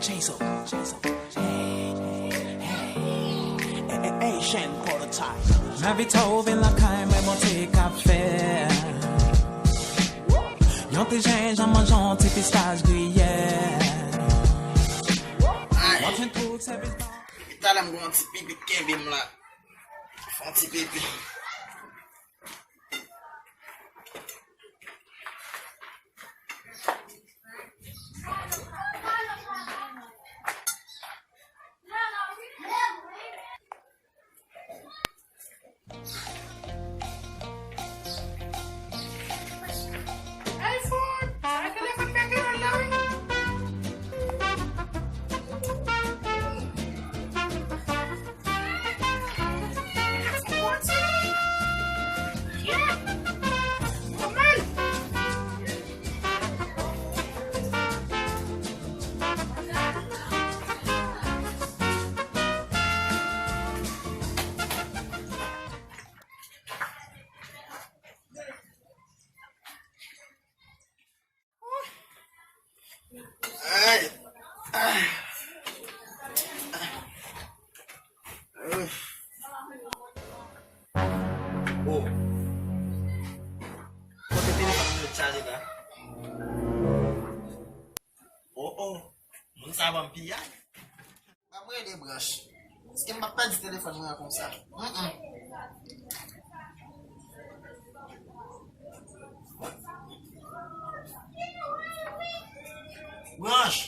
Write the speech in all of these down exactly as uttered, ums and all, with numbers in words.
Chase up, chase up. Hey, hey, hey, hey, Shane Prototype. M envite w vin lakay mwen monte k ap fè. Yon ti jenjanm, yon ti pistach griyè. Ay. Mwen jwenn tout sèvis ba. Depi talè m gen yon ti pipi k kenbe m la. Fè yon ti pipi. Ay. Ay. Oh. Kote telefòn mwen chaje la? Oh, oh. Moun sa ban m piyay. Ban m rele Branch. Èske m p ap pèdi telefòn mwen an konsa? Mm, mm. Branch!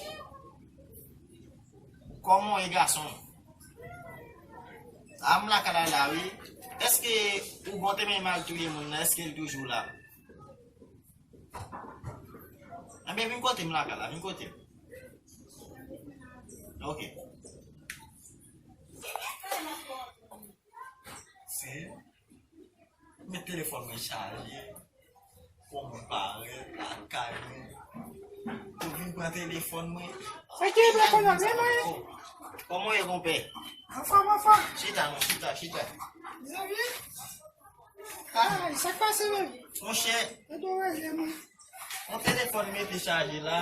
Kòman w ye, gason? A, m lakay la, wi. Èske ou bon te menm al touye moun nan, èske l toujou la? Enben, vin kote m lakay la, vin kote m. Ok. Se, met telefòn mwen chaje. Pou mwen parèt lakay mwen. Pou vin pran telefòn mwen. Sa ki e la, kòman, byen mwen? Kòman w ye, konpè? Anfòm, anfòm. Chita, non, chita, chita. Zanmi? Ay, sa k pase menm? Monchè. Mwen te wè mwen. Yon telefòn mete chaje la.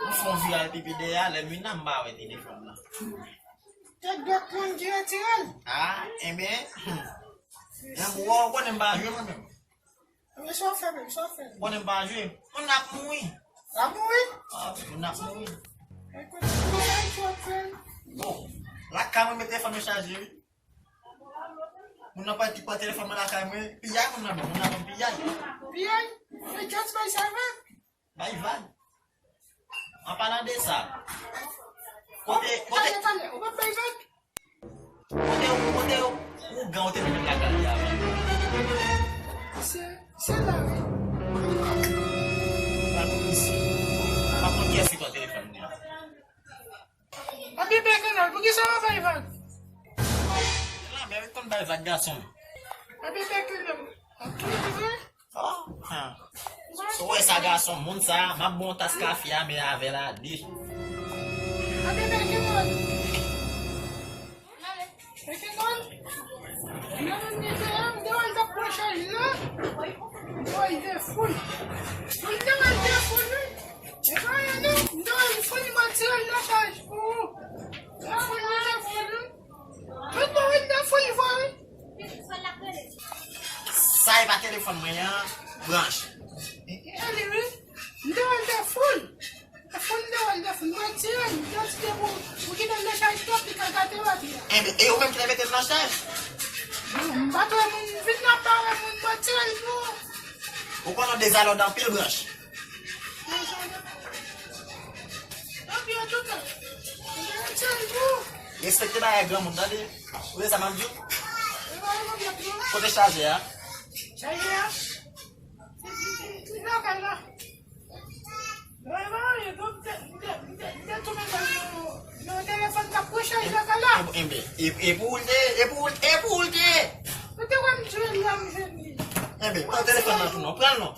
M fè yon viray pipi dèyè, lè m vin la, m pa wè telefòn nan. Te dòt moun ki retire l. Ah, enben. Enben, w konnen m pa jwe mwen menm. Enben, sa w fè menm, sa w fè? Konnen m pa jwe. Moun ap mouri. L ap mouri? Ah, moun ap mouri. Ekout, sa w fè? Bon, lakay mwen mete telefòn nan chaje, wi. Moun nan pa ki pran telefòn mwen lakay mwen, piyay moun nan, moun nan ban m piyay. Piyay? E just bay sa vag. Bay vag. An palan de sa, kote, kote, talè, talè, ou pa bay vag? Kote, kote ougan ou te met lakay li a? Se, se la, wi. Pa konn isi. Pa konn kiyès ki pran telefòn li a. Papi Pèkènòl, poukisa w pa bay vag? Lanmè, wi, konn bay vag, gason. Papi Pèkènòl. Ok, vre? Oh, han. Si w wè sa, gason, moun sa, m ap ba w yon tas kafe a, men avè l a de. Papi Pèkènòl. Pèkènòl. Nan men m te a, m te wè l t ap pran chaj la. M te wè l te fou. M te wè l te fou, wi. E pa anyen non, m te wè l fou, li mwen tire l nan chaj pou ou. Li fou, li te fou, wi. Tout bon, wi, m te fou, li vre, wi. Sa e pa telefòn mwen an, Branch. E li, wi. M te wè l te fou. Te fou, m te wè l te fou. Mwen tire l, m te tire pou, pou kite l nan chaj twòp, li ka gate papi a. Enben, e ou menm ki te mete l nan chaj? Non, m pa t wè moun vin nan pa wè moun, mwen tire l pou ou. Ou konnen w dezalòd anpil, Branch. Respekte bagay granmoun, tande. Ou tande sa m ap di w? Kote chaje a? Chaje a? Nan kay la. Nan telefòn k ap pran chaje nan kay la. Enben, e, e pou ou l te, e pou ou, e pou ou l te. Ou te konn jwe l la, m jwenn li. Enben, pran telefòn nan tou non, pran l non.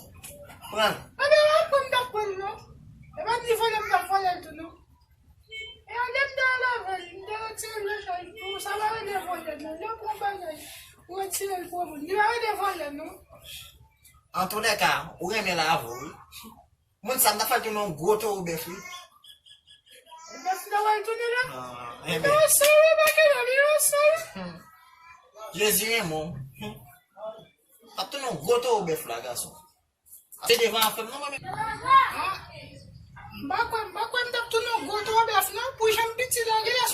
Pran l. Enben, w ap pran, m t ap pran l non. E pa di vòlè, m t ap vòlè l tou non. E lè m te al avè l, m te retire l nan chaj pou ou, sa pa rele vòlè non. Lè w pran bagay, ou retire l pou moun. Li pa rele vòlè non. Antoulèka, ou renmen lavi w, wi. Moun sa, m ta fè l tounen yon gwo towo bèf, wi. Bèf la w al tounen la. Li enben sere, bagay la, li enben sere. Jezi renmen w. Ap tounen yon gwo towo bèf la, gason. Se devan afè m non, mwen menm. M pa kwè, m pa kwè m t ap tounen yon gwo towo bèf non, pou jan m piti la, genlè